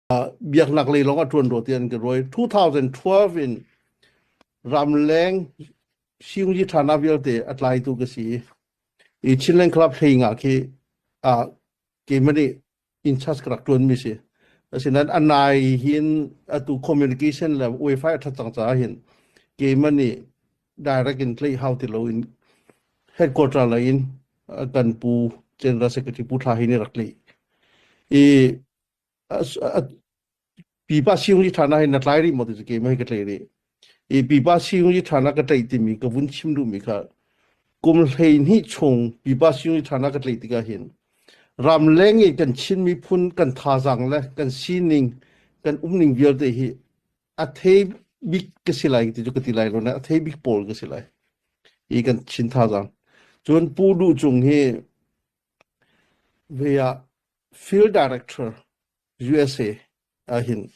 Biaknak lei lawng a ṭuan rua ti an ka ruai. 2012 in ramleng siungyi ṭhana vialte a tlaitu ka si i Chinland Club hlei nga khi keimah nih in charge ka rak ṭuan mi si. Asinain a nai hin atu communication le wifi a ṭhat cang caah hin keimah nih direct in tlaih hau ti loin headquarter lei in kan pu General Secretary Pu Thla Hi nih rak tlaih. I pipa siung hi ṭhan ah hin na tlai rih maw ti cu keimah hi ka tlai rih. I pipa siung hi ṭhan ah ka tlaih timi ka vun chim duhmi kha kum 12 chung pipa siung hi ṭhan ah ka tlaih tikah hin ramleng i kan Chin miphun kan thazaang le kan sining kan umning vialte hi a thei bik ka si lai ti cu ka ti lai lo na a thei bik pawl ka si lai i kan Chin thazaang. Cun Pu Duh Cung hi Ve ah Field Director USA ahhin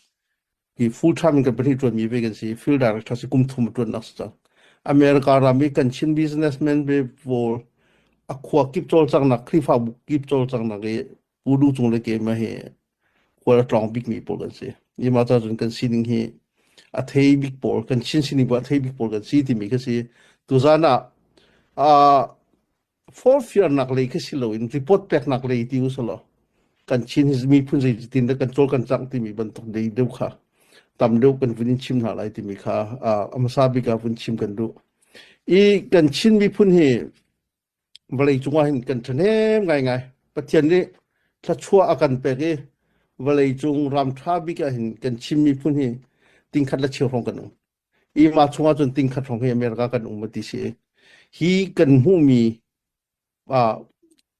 hi full time in kan pahnih ṭuanmi ve kan si. Field Director si kum thum a ṭuannak si cang. America ram i kan Chin businessman ve pawl a khua kip cawlcanghnak Khrihfabu kip cawlcanghnak i Pu Duh Cung le keimah hi khual a tlawng bikmi pawl kan si. I mah ca cun kan sining hi a thei bik pawl, kan Chin sining pawl a thei bik pawl kan si timi kha si. Tuzan ah uh, forhfialnak lei khi si loin report peknak lei ti usalaw kan Chin hi miphun zeitin dah kan cawl kan cangh timi bantuk dei deuh kha tam deuh kan vun in chim hna lai timi kha a hmasa bik ah vun chim kan duh. I kan Chin miphun hi vawlei cungah hin kan ṭhahnem ngaingai. Pathian nih thluachuah a kan pek i vawlei cung ram ṭha bik ah hin kan Chin miphun hi tingkhat le cheu hrawng kan um. I mah chungah cun tingkhat hrawng hi America kan um ti si. Hi kan hmuhmi ah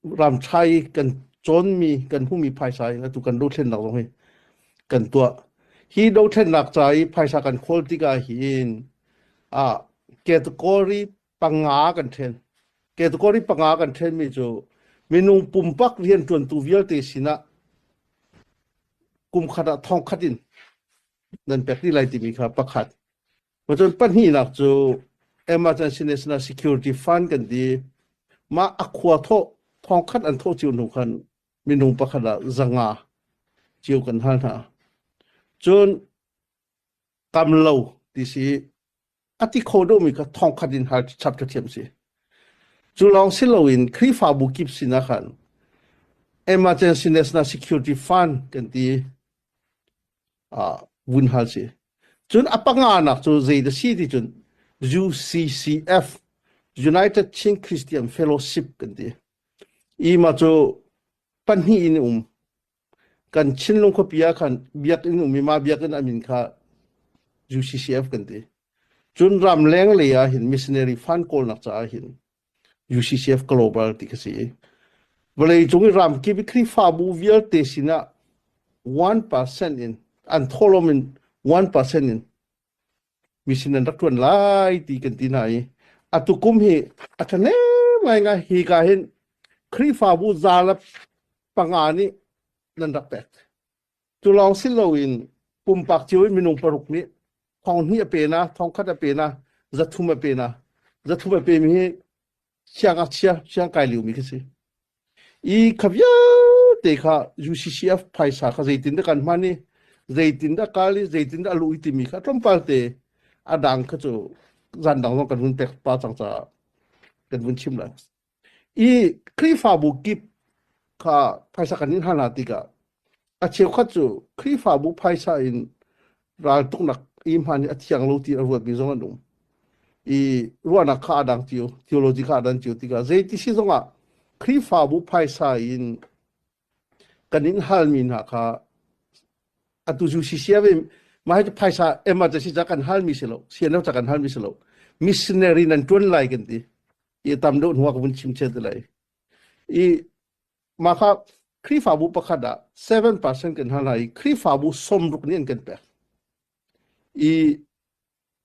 ramṭha i kan cawnmi kan hmuhmi phaisa in atu kan dothlennak zong hi kan tuah. Hi dothlennak ca i phaisa kan khawl tikah hin ah category panga kan ṭhen. Category panga kan ṭhenmi cu minung pumpak rianṭuantu vialte sinah kum khat ah thong khat in nan pek dih lai timi kha pakhat. Cun pahnihnak cu Emergency National Security Fund kan ti. Mah a khua thawh thong khat an thawh cio hnu khan minung pakhat ah zanga cio kan hal hna. Cun kam lo ti si a ti kho deuhmi kha thong khat in hal chap ka thiam si. Cu lawng si loin Khrihfabu kip sinah khan Emergency National Security Fund kan ti. Vun hal si. Cun a panganak cu zei dah si ti cun UCCF United Chin Christian Fellowship kan ti. I ma cu pahnih in um. Kan Chinlung khuapi ah khan biakinn um i mah biakinn a min kha UCCF kan ti. Cun ramleng lei ah hin missionary fund kawlnak caah hin UCCF Global ti kha si. Vawlei cung i ramkip i Khrihfabu vialte sinah 1% in an thawhlawm in 1% in mission an rak ṭuan lai ti kan ti hna i atu kum hi a ṭhahnem ngaingai hi ka hin Khrihfabu za le panga nih nan rak pek. Cu lawng si loin pumpak cio in minung paruk nih thong hnih a pe na, thong khat a pe na, 300 a pe na. 300 a pemi hi siangngakchia, siangkai liomi khi si. I kha vialte kha UCCF phaisa kha zeitindah kan hman i zeitindah kal i zeitindah a luh i timi kha tlawmpal te a dang kha cu zan dang zong kan hun pek pa cang caah kan vun chim lai. I Khrihfabu kip kha phaisa kan in hal hna tikah a cheukhat cu Khrihfabu phaisa in raltuknak i hman hi a thiang lo ti a ruatmi zong an um. I ruahnak kha a dang cio, theology kha a dan cio tikah zeiti si zongah Khrihfabu phaisa in kan in halmi hna kha atu cu CCF in mah hi phaisa emergency ca kan halmi si lo, CNF ca kan halmi si lo. Missionary nan ṭuan lai kan ti. I tam deuh hnuah ka vun chim chet lai. I mah kha Khrihfabu pakhat ah 7% kan hal hna i Khrihfabu 60 nih an kan pek. I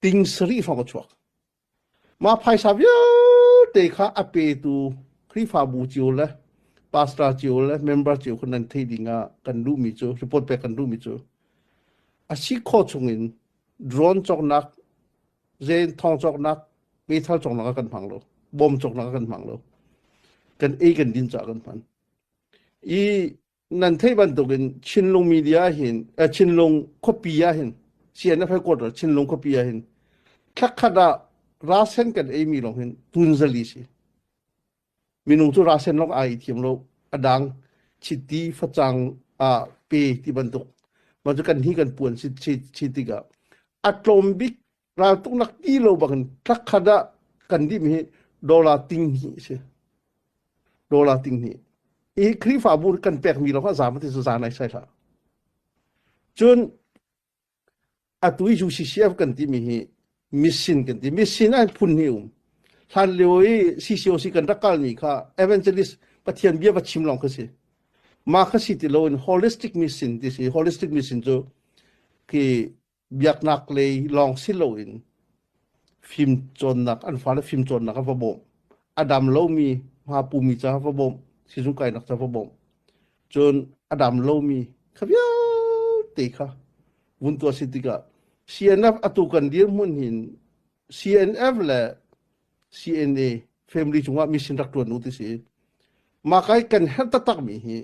ting sarih hrawng a chuak. Mah phaisa vialte kha a petu Khrihfabu cio le pastor cio le member cio kha nan theih ding ah kan duhmi cu report pek kan duhmi cu a si khawh chungin drone cawknak zen thong cawknak meithal cawknak ah kan hmang lo bom cawknak ah kan hmang lo kan ei kan din caah kan hman i. Nan theih bantukin Chinlung media hin Chinlung khuapi ah hin CNF headquarter Chinlung khuapi ah hin thlakhat ah rasen kan eimi lawng hin tunzali si. Minung cu rasen lawng ai thiam lo a dang chiti facang ah pe ti bantuk ma cu kan hi kan puan si chi tikah a tlawm bik raltuknak ti lo bangin thlakhat ah kan dih hi dollar ting hi si. Dollar ting hnih. I Khrihfabu kan pekmi lawng a zaam ti cu zaan ai sai hlah. Cun atu i UCCF kan timi hi mission kan ti. Mission ah phun hi um. Hlan lio i CCOC kan rak kalmi kha evangelist Pathian bia va chim lawng kha si. Ma kha si ti loin holistic mission ti si. Holistic mission cu khi biaknak lei lawng si loin fimcawnnak an fale fimcawnnak a va bawmh a dam lomi hma pumi ca va bawmh sizung kainak ca va bawmh cun a dam lomi kha vialte kha vun tuah si tikah CNF atu kan dirhmun hin CNF le CNA family cungah mission rak tuan u ti si mah kai kan herh taktak mi hi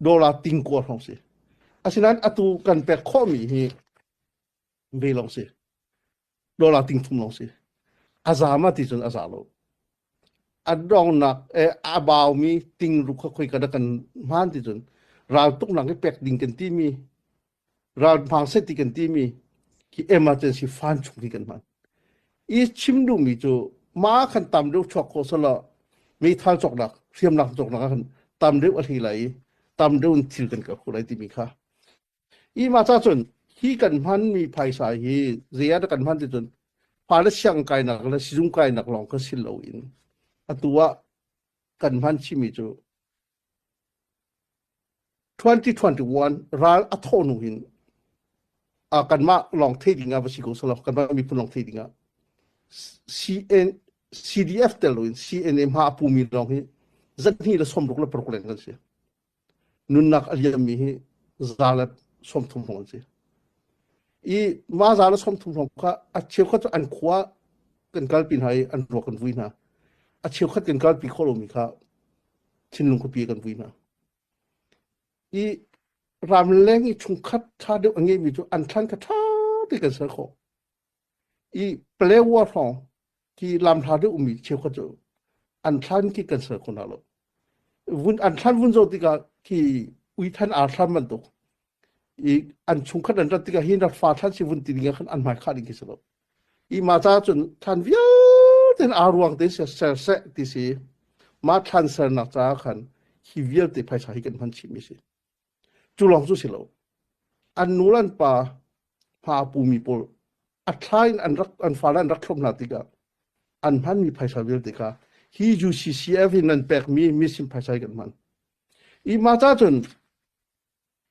dollar tingkua hrawng si. Asinain atu kan pek khawhmi hi ve lawng si. Dollar ting thum lawng si. A za ma ti cun a za lo. A dongnak eh, a baumi ting ruk kha khoi ka kan hman ti cun ral tuknak i pek ding kan timi ral hmang set ti kan timi khi emergency fund chung hi kan hman. I chim duhmi cu ma khan tam deuh chuak khawh sala meithal cawknak hriamnak cawknak ah khan tam deuh a hli lai i tam deuh in thil kan kal khawh lai timi kha i ma cha cun hi kan hmanmi phaisa hi zei ah dah kan hman ti cun fale siang kainak le sizung kainak lawng kha si loin atu ah kan hman chimi cu 2021 ral a thawh hnu hin kanmah lawng thei ding ah va si ko selaw kanmah miphun lawng thei ding ah CN CDF tel loin CNA hma a pumi lawng hi zahnih le 66 leng kan si. Nunnak a liammi hi 130 hrawng an si. I mah 130 hrawng kha a cheukhat cu an khua kan kalpi hna i an ruak kan vui hna. A cheukhat kan kalpi khawh lomi kha thinlung khuapi kan vui hna. I ramleng i chungkhat ṭha deuh a ngeimi cu an thlan kha ṭha te kan ser khawh. I Palewa hrawng ki lamhla deuh ummi cheukhat cu an thlan khi kan ser kho hna lo. Vun an thlan vun zoh tikah khi uithan ar thlan bantuk i an chungkhat an rat tikah hi na fa thlan si vun ti ding ah khan an hmai khah ding khi si lo. I mah ca cun thlan vialte aa ruang te ser seh ti si. Mah thlan sernak caah khan hi vialte phaisa hi kan hman chihmi si. Cu lawng cu si lo. An nu le an pa hma a pumi pawl a thla in an rak an fale an rak thlop hna tikah an hmanmi phaisa vialte kha hi UCCF in nan pekmi mission phaisa hi kan hman. I mah ca cun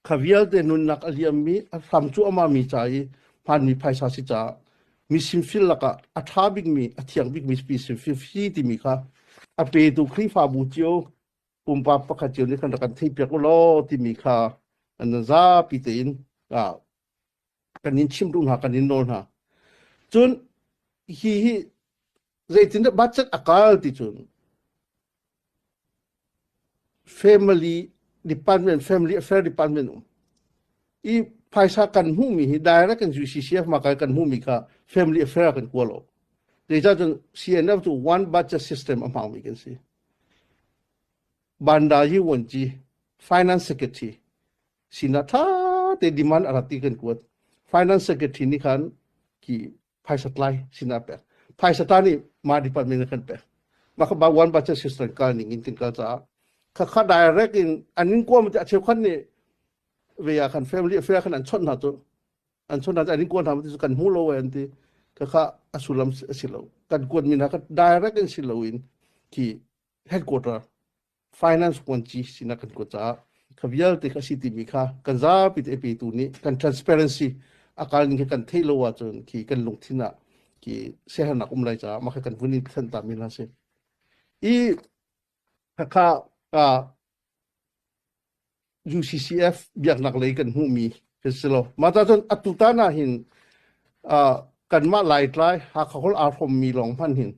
Kha vialte nunnak a liammi a hram cu amah mi ca i hmanmi phaisa si caah mi sinfil lakah a ṭha bikmi, a thiang bikmi sinfil si timi kha a petu Khrihfabu cio pumpak pakhat cio nih khan rak kan theihpiak u law timi kha an zapi tein kan in chimh duh hna, kan in nawl hna. Cun hi hi zeitindah budget a kal ti cun Family department, family affair department um. I phaisa kan hmuhmi hi direct in UCCF ma kan hmuhmi kha family affair kan kua lo. Zeicah cun CNF cu one budget system a hmangmi kan si. Bandaji Wanci, Finance Secretary, sinah tha te demand a rat ti kan kuat. Finance Secretary nih khan ki phaisa tlai sinah pek phaisa ta nih mah department in kan pek mah kha one budget system kal ning in kan kal caah kha kha direct in an in kuam te a cheukhat nih ve ah khan family affair khan an chawnh hna cu an chawnh hna cu an in kuan hna ti cu kan hmu lo an ti kha kha a sullam a si lo kan kuat mi hna kha direct in si lo in khi headquarter finance vuanci sinak kan kuat caah kha vialte kha si timi kha kan zapi te petu nih kan transparency a kal ning kha kan theih lo ahcun khi kan lungthin ah khi siaherhnak um lai caah mah kha kan vun in thlen ta mi hna si i khakha UCCF biaknak lei kan hmuhmi kan si lo. Mah ta cun atu tan ah hin kanmah Laitlai Hakha holh aa hrawmmi lawng hmanh hin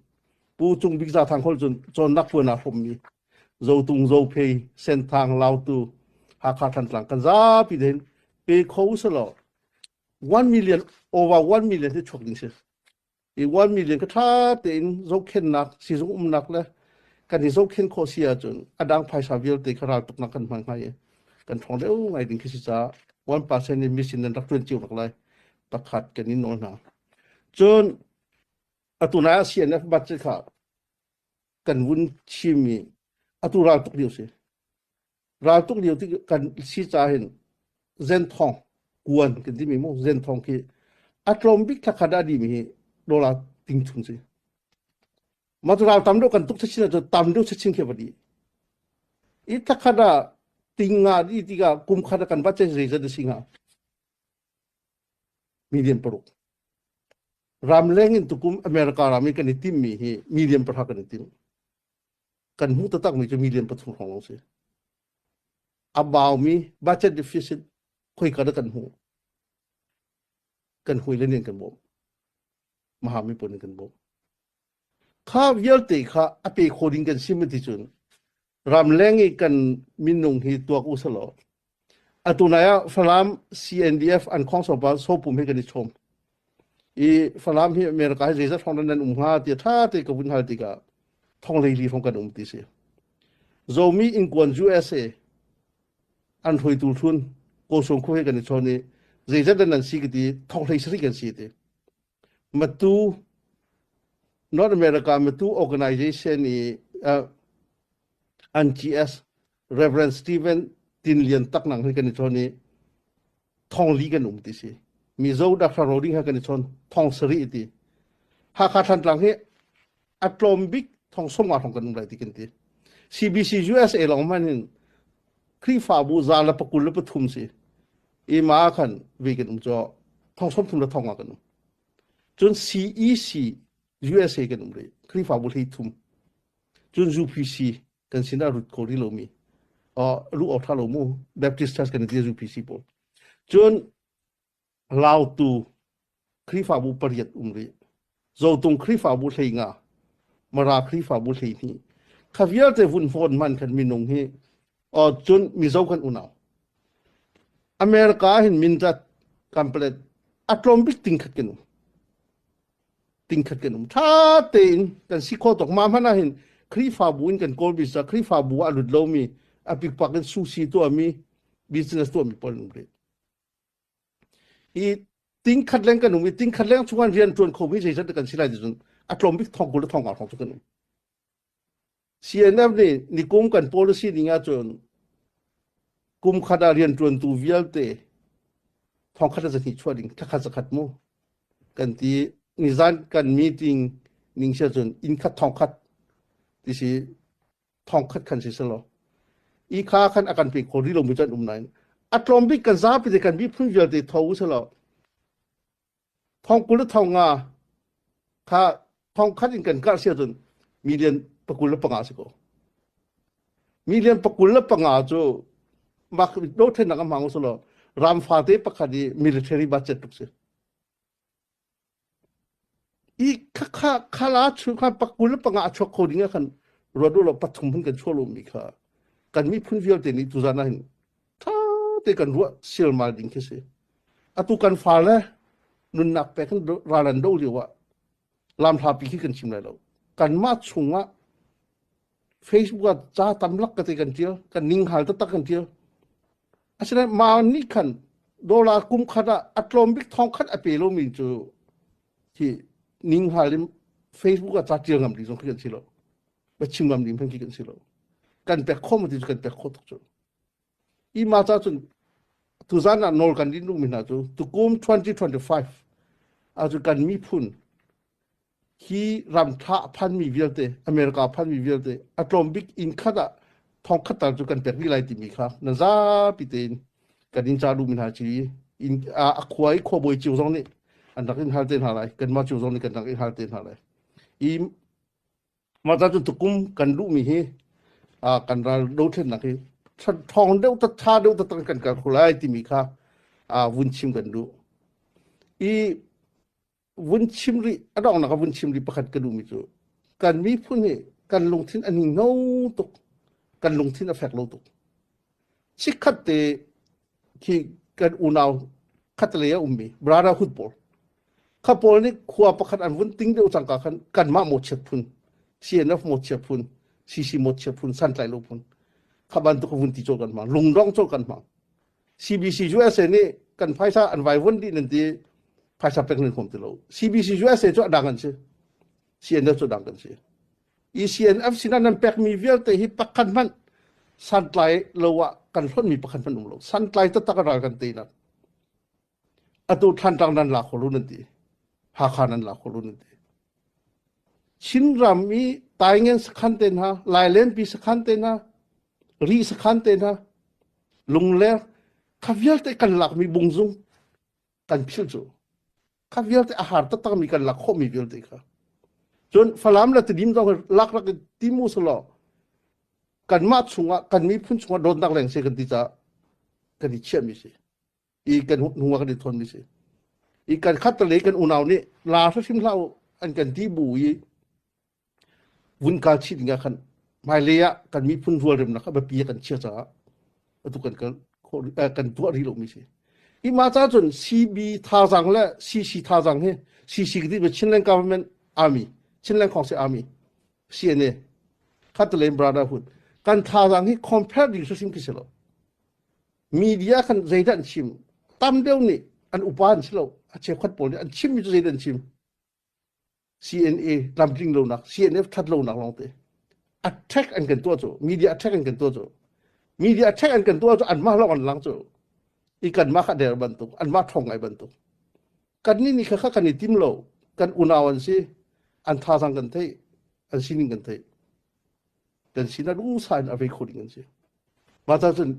Pu Cung Bik Za Thang holh cun cawnnak puan aa hrawmmi Zotung Zophei Senthang Lautu. Hakha Thantlang kan zapi te hin pe kho usalaw 1 million over 1 million hi chuak ding si. I 1 million ka ṭha tein zohkhennak sizung umnak le kan i zohkhen khawh si ahcun a dang phaisa vialte kha raltuknak kan hman hnga i kan ṭhawng deuh ngai ding khi si caah 1% in mission nan rak ṭuan cio bak lai pakhat kan in nawl hna. Cun atu nai ah CNF budget kha kan vun chim i atu raltuk lio si. Raltuk lio ti kan si ca hin zenthong kuan kan timi mu zenthong khi a tlawm bik thlakhat ah dimi hi dollar ting chung si. Mah cu ral tam deuh kan tuk chachin ahcun tam deuh chachin khi va di. I thlakhat ah ting nga di tikah kum khat ah kan va che zeizat a si hnga? Million paruk. Ramleng in tukum America ram i kan i timmi hi million pahra kan i tim. Kan hmuh taktakmi cu million pathum hrawng lawng si. A baumi budget deficit khoika dah kan hmuh? Kan hawile nih an kan bawmh. Mahami pawl nih kan bawmh. Kha vialte kha a pe kho ding kan sim ti cun ramleng i kan minung hi tuak u selaw atu nai ah Falam CNDF an khong sopa sopum he kan i chom i Falam hi America hi zeizat hrawng nan um hnga ti tha te ka vun hal tikah thong lei li hrawng kan um ti si Zomi ingkuan USA an hruaitu hlun Kawsung khu he kan i chawn i zeizat nan si ka ti thong hlei sari kan si ti Matu North America Matu Organization i uh, NGS Reverend Stephen Tin Lian tak nang hi kan i chawn i thong li kan um ti si. Mizo Dr. Roding ha kan i chawn thong sari ti. Hakha Thantlang hi a tlawm bik thong som nga thong kan um lai ti kan ti. CBC USA long man hin Khrihfabu za le pakul le pathum si. I ma khan vi kan um cho thong som thum le thong nga kan um. Cun CEC USA kan um rih. Khrihfabu hlei thum. Cun UPC kan sinah rut ko rih lomi. Uh, lu awk tha lo mu Baptist Church kan ti UPC pawl. Cun Lautu Khrihfabu pariat um rih. Zotung Khrihfabu hlei nga, Mara Khrihfabu hlei hnih. Kha vialte vun fawn man khan minung hi uh, cun Mizo kan unau. America hin mindat kamplet a tlawm bik ting khat kan um. Ting khat kan um. Tha tein kan si kho tok ma hmana hin Khrihfabu in kan kawl bisa Khrihfabu a lut lomi a pikpak in sushi tuahmi business tuahmi pawl um rih. I tingkhat leng kan um i tingkhat leng chung an rian ṭuan khomi zeizat kan si lai ti cun a tlawm bik thong 20 le thong nga hrawng cu kan um. CNF nih nikum kan policy ning ahcun kum khat ah rian ṭuantu vialte thong khat le zahnih chuah ding thla khat zakhat mu kan ti nizan kan meeting ning si ahcun inn khat thong khat ti si thong khat khan si selaw i kha khan a kan pe kho rih lomi cu an um nain a tlawm bik kan zapi te kan miphun vialte tho u selaw thong 20 le thong nga kha thong khat in kan karh si ahcun million pakul le panga si ko million pakul le panga cu mak dothlennak a hmang u selaw ram fate pakhat i military budget tuk si I khakha khala chung khan pakul le panga a chuak kho ding ah khan ruat u law pathum hun kan chuah lomi kha kan miphun vialte nih tuzan ah hin ṭha te kan ruah silmal ding khi si. Atu kan fale nunnak pek in ral an do lio ah lamhlapi khi kan chim lai lo. Kanmah chungah Facebook ah ca tamlak ka te kan ṭial, kan ninghal taktak kan ṭial. Asinain mah nih khan dollar kum khat ah a tlawm bik thong khat a pe lomi cu hi ninghal in Facebook ah ca ṭial ngam ding zong khi kan si lo. Va chim ngam ding hmanh khi kan si lo. Kan pek khawh ma ti cu kan pek khawh tuk cu. I ma ca cun tuzan ah nawl kan din duhmi hna cu tukum 2025 ahcun kan miphun Hi ramṭha a phanmi vialte, America a phanmi vialte, a tlawm bik inn khat ah thong khat tal cu kan pek rih lai timi kha na zapi tein kan in ca duhmi hna ci in a khua i khuabawi cio zong nih an rak in hal te hna lai kanmah cio zong nih kan rak in hal te hna lai i mah ca cu tukum kan duhmi hi kan ral dothlennak hi ṭhawng deuh ta ṭha deuh ta kan kal kho lai timi kha vun chim kan duh i vun chim rih a donghnak ah vun chim rih pakhat ka duhmi cu kan miphun hi kan lungthin a hninghno tuk kan lungthin a fek lo tuk. Chikkhat te khi kan unau khatlei a ummi brotherhood pawl kha pawl nih khua pakhat an vun ting deuh cangka khan kanmah mawchiat phun CNF mawchiat phun CC mawchiat phun santlai lo phun kha bantuk vun ti cawl kan hmang lungdong cawl kan hmang CBC USA nih kan phaisa an vai vun dih nan ti phaisa pek nan huam ti lo CBC USA cu a dang an si CNF cu a dang kan si ECNF sinah nan pekmi vialte hi pakhat hmanh santlai lo ah kan hlonhmi pakhat hmanh um lo. Santlai taktak a ral kan teinak. Atu Thlantlang nan la kho lu nan ti. Hakha nan la kho lu nan ti. Chinram i Taingen sakhan te hna, Lailenpi sakhan te hna, Ri sakhan te hna, Lungler, kha vialte kan lakmi bungzung kan philh cu kha vialte a har taktakmi kan lak khawhmi vialte kha cun Falam le Tidim zong lak rak in ti mu selaw kanmah chungah kan miphun chungah dawtnak leng se kan ti caah kan i chiahmi si i kan hnu ah kan i thawnmi si i kan khat le kan unau nih la hrim hlah u an kan ti bu i vun kal chih ding ah khan hmailei ah kan miphun rualremnak kha biapi ah kan chia caah atu kan kal kan tuah rih lomi si. Hi ma ca cun CB thazaang le CC thazaang hi CC ka ti Chinland Government Army Chinland Council Army CNA Khatalen Brotherhood kan thazaang hi compare ding hrim khi si lo. Media khan zeidah an chim tam deuh nih an upa an si lo a cheukhat pawl nih an chimmi cu zeidah an chim CNA tlamtling lonak CNF that lonak lawngte attack an kan tuah cu media attack an kan tuah cu media attack an kan tuah cu anmah lawng an lang cu i kanmah kha der bantuk anmah ṭhawng ngai bantuk kan nih nih kha kha kan i tim lo kan unau an si an thazang kan theih an sining kan theih kan sinah duhsah in a vei kho ding an si mah ca cun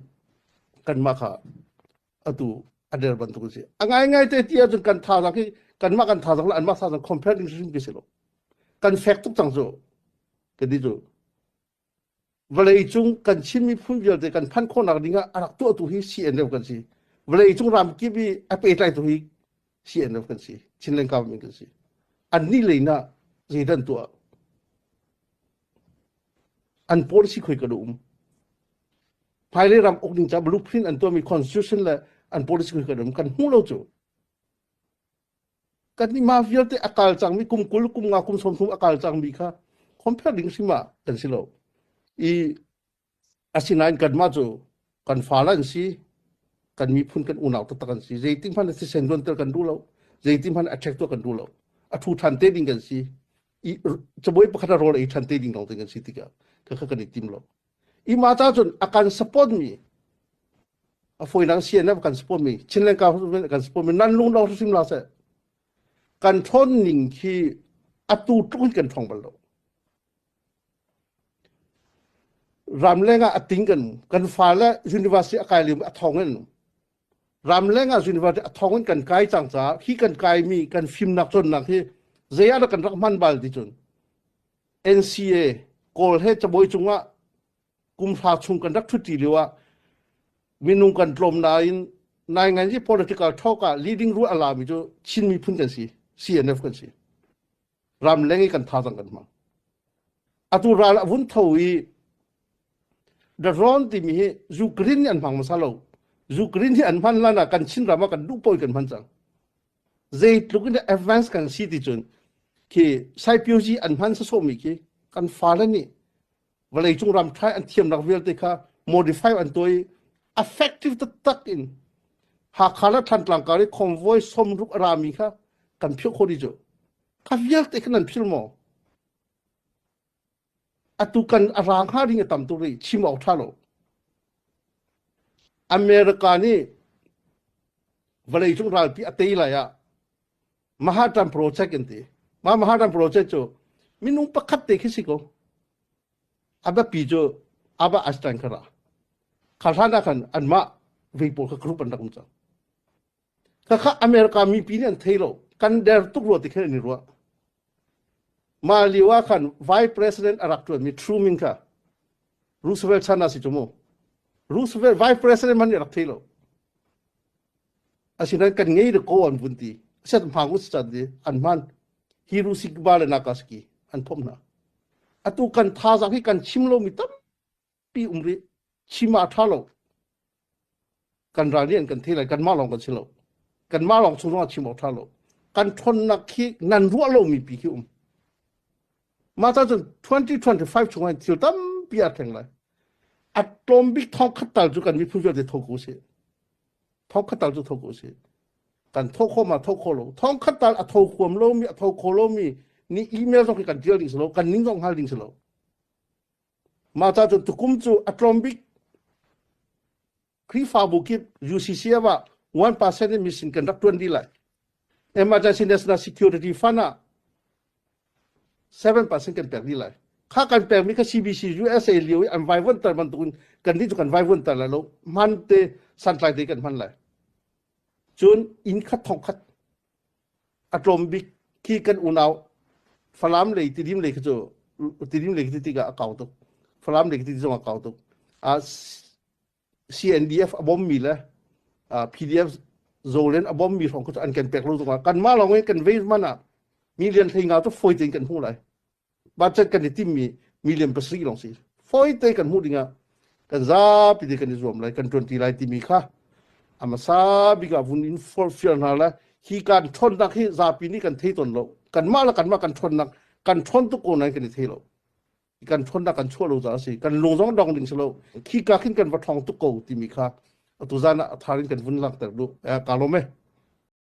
kanmah kha atu a der bantuk a si a ngaingai te ti ahcun kan thazaang hi kanmah kan thazaang le anmah thazaang compare ding hrim khi si lo kan fek tuk cang cu ka ti cu vawlei cung kan Chin miphun vialte kan phanh khawhnak ding ah a rak tuahtu hi CNF kan si vawlei cung ram kip i a pehtlaitu hi CNF kan si Chinland government kan si annih lei na zeidan tuah an policy khoi ka um Hmailei ram uk ding ca blueprint an tuahmi constitution le an policy kan um kan hmu lo cu. Kan nih mah vialte a kal cangmi kum 20 kum nga kum 30 a kal cangmi kha compare ding hrim ah kan si lo. I asinain kanmah cu kan fale an si kan miphun kan unau taktak an si zeitin hmanh thisen luanter kan duh lo zeitin hmanh attack tuah kan duh lo a thu than te ding kan si i cabuai pakhat a rawl ei than te ding lawng te kan si tikah kha kan i tim lo Ima ca cun a kan support mi a fawinak CNF kan support mi Chinland government kan support mi nan lung dong hrim la seh kan ṭhawn ning khi atu tluk in kan ṭhawng bal lo ramleng ah a ting kan kan fale university a kai lio a thong in ramleng ah university a thong in kan kai cang caah hi kan kai mi kan fimnak cawnnak hi zei ah dah kan rak hman bal ti cun NCA Kawl he cabuai cungah kum hra chung kan rak ṭhutti lio ah minung kan tlawm nain nainganzi political talk ah leading role a lami cu Chin miphun kan si CNF kan si ramleng i kan thazang kan hmang atu ral a vun tho i the ron timi hi Ukraine nih an hmang hmasa lo Ukraine hi an hman lan ah kan Chin ram ah kan duh pawi kan hman cang zeitluk in advance kan si ti cun khi saipiozi an hman sawsawhmi khi kan fale nih vawleicung ram ṭhai an thiamnak vialte kha modify an tuah i effective taktak in Hakha le Thantlang kar i convoy 60 a rami kha kan philh khawh dih cu kha vialte kha nan phil maw Atu kan a rang hnga ding a tam tuk rih chim awk ṭha lo. America nih vawleicung ralpi a tei lai ah Manhattan Project an ti. Mah Manhattan Project cu minung pakhat te khi si ko. A biapi cu Albert Einstein kha ra. Kha hlan ah khan anmah vei pawl kha group an rak um cang. Khakha America mipi nih an thei lo. Kan der tuk rua ti khin an i ruah. Mah lio ah khan Vice President a rak ṭuanmi Truman kha Roosevelt chan ah si cu mu. Roosevelt Vice President man nih a rak thei lo. Asinain kan ngei de ko an vun ti. Set hmang us chan ti an hman. Hiroshima le Nagasaki an phomh hna. Atu kan thazaang hi kan chim lomi tampi um rih. Chim ah ṭha lo. Kan ral nih an kan thei lai. Kanmah lawng kan si lo. Kanmah lawng chung zongah chim awk ṭha lo. Kan ṭhawnnak khi nan ruah lomi pi khi um. Mah ta cun 2025 chung ah thil tampi aa thleng lai. A tlawm bik thong khat tal cu kan miphun vialte tho ko sih. Thong khat tal cu tho ko sih. Kan tho kho ma tho kho lo. Thong khat tal a tho khuam lomi a tho kho lomi ni email zong khi kan tial ding si lo, kan ning zong hngal ding si lo. Mah ta cun tukum cu a tlawm bik Khrihfabu kip UCCF ah 1% in mission kan rak tuan dih lai. Emergency National Security Fund ah 7% kan pek dih lai. Kha kan pekmi kha CBC USA lio i an vaivuanter bantukin kan nih cu kan vaivuanter lai lo. Hman te santlai te kan hman lai. Cun inn khat thong khat a tlawm bik khi kan unau Falam lei Tidim lei khi cu Tidim lei khi tikah a kau tuk. Falam lei khi ti zong a kau tuk. CNDF a bommi le PDF Zolen a bommi hrawng cu an kan pek lo zongah kanmah lawng in kan vei man ah million 15 cu fawi tein kan hmuh lai. Budget kan i timmi million 7 lawng si. Fawi te kan hmuh dingah kan zapi te kan i zuam lai, kan ṭuanṭi lai timi kha a hmasa bik ah vun in forhfial hna le hi kan ṭhawnnak hi zapi nih kan thei tawn lo. Kanmah le kanmah kan ṭhawnnak kan ṭhawn tuk ko nain kan i thei lo. Kan ṭhawnnak kan chuah lo caah a si. Kan lung zong dong ding si lo. Khi ka khin kan va ṭhawng tuk ko timi kha atu zan ah a thar in kan vun langhter duh. Ka lawm e.